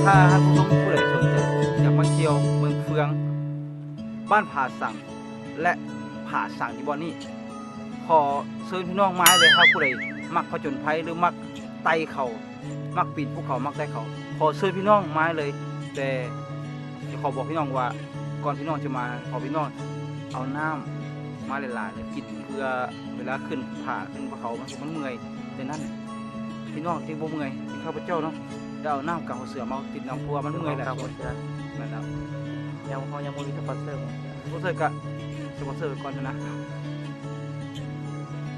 ຖ້າທ່ານຜູ້ຊົມຜູ້ໃດສົນໃຈຢາກມາທ່ຽວເມືອງເຟືອງ ບ້ານຜາສັງ ແລະ ຜາສັງຢູ່ບ່ອນນີ້ ຂໍເຊີນພີ່ນ້ອງມາເລີຍ. ຖ້າຜູ້ໃດມັກຜະຈົນໄພ ຫຼື ມັກໄຕ່ເຂົາ ມັກປີນພູເຂົາ ມັກໄຕ່ເຂົາ ຂໍເຊີນພີ່ນ້ອງມາເລີຍ. ແຕ່ຈະຂໍບອກພີ່ນ້ອງວ່າ ກ່ອນພີ່ນ້ອງຈະມາ ຂໍພີ່ນ້ອງເອົານ້ຳມາຫຼາຍໆ ແລະ ກິນ ເພື່ອເວລາຂຶ້ນຜາ ຂຶ້ນພູເຂົາ ມັນ ມັນເມື່ອຍ. ດັ່ງນັ້ນ ພີ່ນ້ອງຈຶ່ງບໍ່ເມື່ອຍ ຄືຂ້າພະເຈົ້າເນາະ ໄດ້ເອົານ້ຳກາງຫົວເສືອມາຕິດນຳ ເພາະວ່າມັນເມື່ອຍຫຼາຍ. ກາງຫົວເສືອ ແມ່ນແລ້ວ ຍັງ ເຮົາຍັງບໍ່ມີສະປອນເຊີ. ສະປອນເຊີກະສະປອນເຊີໄວ້ກ່ອນນະ.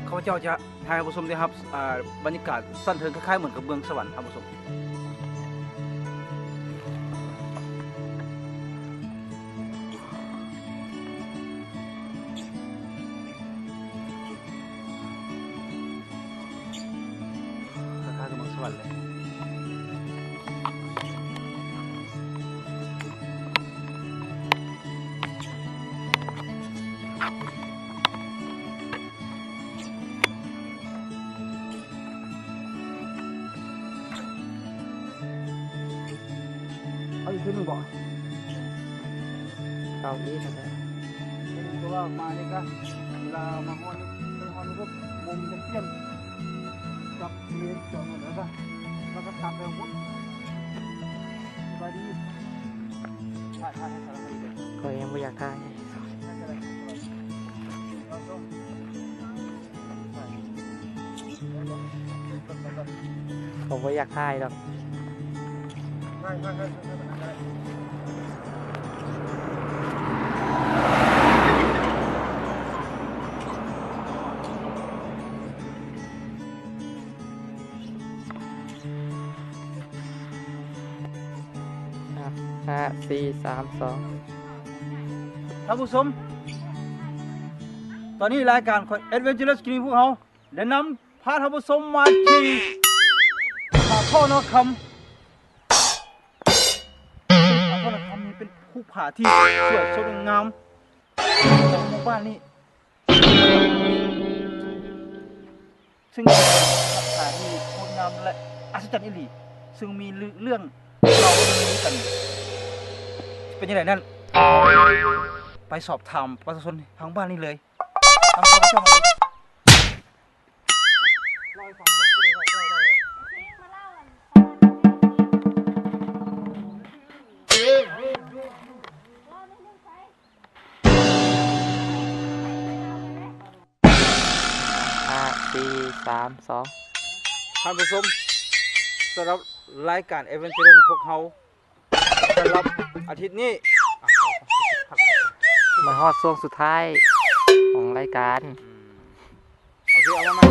ຂ້າພະເຈົ້າຈະ ໃຫ້ທ່ານຜູ້ຊົມໄດ້ຮັບ ອ່າ ບັນຍາກາດຊັ້ນເທິງ ຄ້າຍໆເໝືອນກັບເມືອງສະຫວັນ ທ່ານຜູ້ຊົມ. ຄ້າຍໆກັບເມືອງສະຫວັນເລີຍ. ເອົາອີກເທື່ອໜຶ່ງບໍ່? ເອົາອີກແລ້ວກະ ເພາະວ່າມານີ້ກະ ເວລາມາຮອດນີ້ ໄປຮອດນີ້ກໍ ໂມງຈະປ່ຽນ ກັບເລນຈອງແລ້ວກະ ແລ້ວກະຕັດແລ້ວພຸ້ນ. ສະບາຍດີ. ຖ່າຍ ຖ່າຍໃຫ້ສາລະຄະດີເດີ. ຂ້ອຍຍັງບໍ່ຢາກຖ່າຍ. ເຂົາບໍ່ຢາກຖ່າຍດອກ. ຫ້າ ສີ່ ສາມ ສອງ. ທ່ານຜູ້ຊົມ ຕອນນີ້ລາຍການ Adventurous Canoe ພວກເຮົາ ໄດ້ນຳພາທ່ານຜູ້ຊົມມາທີ່ຜາທໍ່ນາຄຳ. ຜາທໍ່ນາຄຳນີ້ເປັນພູຜາທີ່ສວຍສົດງົດງາມຂອງໝູ່ບ້ານນີ້ ຊຶ່ງເປັນຜາທີ່ງົດງາມ ແລະ ອັດສະຈັນອີ່ຫຼີ ຊຶ່ງມີເລື່ອງເລົ່າລືກັນ. ເປັນຈັ່ງໃດນັ້ນ ໄປສອບຖາມປະຊາຊົນທາງບ້ານນີ້ເລີຍ. ຕາມຂ້າພະເຈົ້າມາເລີຍ. ຫ້າ ສີ່ ສາມ ສອງ. ທ່ານຜູ້ຊົມ ສຳລັບລາຍການ Adventurous ຂອງພວກເຮົາ ສຳລັບອາທິດນີ້ ມາຮອດຊ່ວງສຸດທ້າຍຂອງລາຍການ. ອືມ ໂອເຄ ເອົາມາ ມາ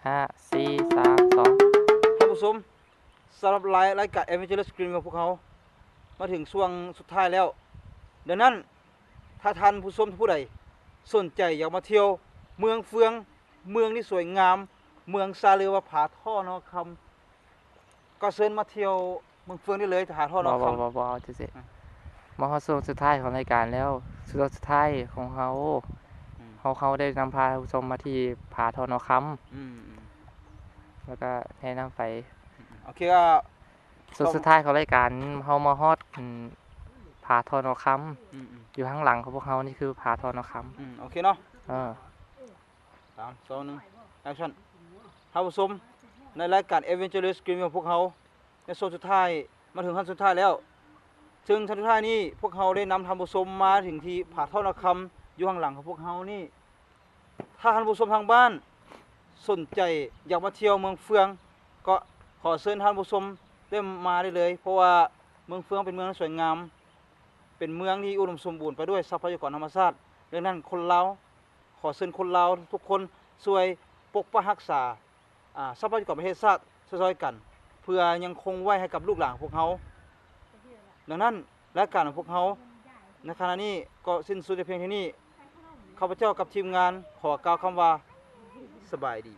ຫ້າ ສີ່ ສາມ ສອງ. ທ່ານຜູ້ຊົມ ສຳລັບລາຍ ລາຍການ Adventurous Canoe ຂອງພວກເຮົາ ມາເຖິງຊ່ວງສຸດທ້າຍແລ້ວ. ດັ່ງນັ້ນ ຖ້າທ່ານຜູ້ຊົມຜູ້ໃດສົນໃຈຢາກມາທ່ຽວເມືອງເຟືອງ ເມືອງທີ່ສວຍງາມ ເມືອງຊາເລີວ່າຜາທໍ່ນາຄຳ ກໍເຊີນມາທ່ຽວເມືອງເຟືອງໄດ້ເລີຍ ຜາທໍ່ນາຄຳ. ບໍ່ ບໍ່ ບໍ່ ບໍ່ ເອົາຈັ່ງຊີ້ ອືມ ມາຮອດຊ່ວງສຸດທ້າຍຂອງລາຍການແລ້ວ ຊ່ວງສຸດທ້າຍຂອງເຮົາ ອືມ ເຮົາ ເຮົາໄດ້ນຳພາທ່ານຜູ້ຊົມມາທີ່ຜາທໍ່ນາຄຳ ອືມ ອືມ ແລ້ວກໍແນະນຳໄປ ອືມ ໂອເຄ ກໍ ຊ່ວງສຸດທ້າຍຂອງລາຍການ ເຮົາມາຮອດ ອືມ ຜາທໍ່ນາຄຳ ອືມ ອືມ ຢູ່ທາງຫຼັງຂອງພວກເຮົານີ້ຄືຜາທໍ່ນາຄຳ. ອືມ ໂອເຄເນາະ ເອີ ສາມ ສອງ ໜຶ່ງ ແອັກຊັນ. ທ່ານຜູ້ຊົມ ໃນລາຍການ Adventurous Canoe ຂອງພວກເຮົາ ໃນຊ່ວງສຸດທ້າຍ ມາເຖິງຂັ້ນສຸດທ້າຍແລ້ວ ຊຶ່ງຂັ້ນສຸດທ້າຍນີ້ ພວກເຮົາໄດ້ນຳທ່ານຜູ້ຊົມມາເຖິງທີ່ຜາທໍ່ນາຄຳ ຢູ່ຂ້າງຫຼັງຂອງພວກເຮົານີ້. ຖ້າທ່ານຜູ້ຊົມທາງບ້ານສົນໃຈຢາກມາທ່ຽວເມືອງເຟືອງ ກໍຂໍເຊີນທ່ານຜູ້ຊົມໄດ້ມາໄດ້ເລີຍ ເພາະວ່າເມືອງເຟືອງເປັນເມືອງທີ່ສວຍງາມ ເປັນເມືອງທີ່ອຸດົມສົມບູນໄປດ້ວຍຊັບພະຍາກອນທຳມະຊາດ. ດັ່ງນັ້ນ ຄົນລາວ ຂໍເຊີນຄົນລາວທຸກຄົນຊ່ວຍປົກປັກຮັກສາ ອາ ຊັບພະຍາກອນປະເທດຊາດ ຊ່ອຍໆກັນ ເພື່ອຍັງຄົງໄວ້ໃຫ້ກັບລູກຫຼານຂອງພວກເຮົາ. ດັ່ງນັ້ນ ລາຍການຂອງພວກເຮົາໃນຂະນະນີ້ກໍສິ້ນສຸດແຕ່ພຽງເທົ່ານີ້. ຂ້າພະເຈົ້າກັບທີມງານຂໍກ່າວຄຳວ່າ ສະບາຍດີ.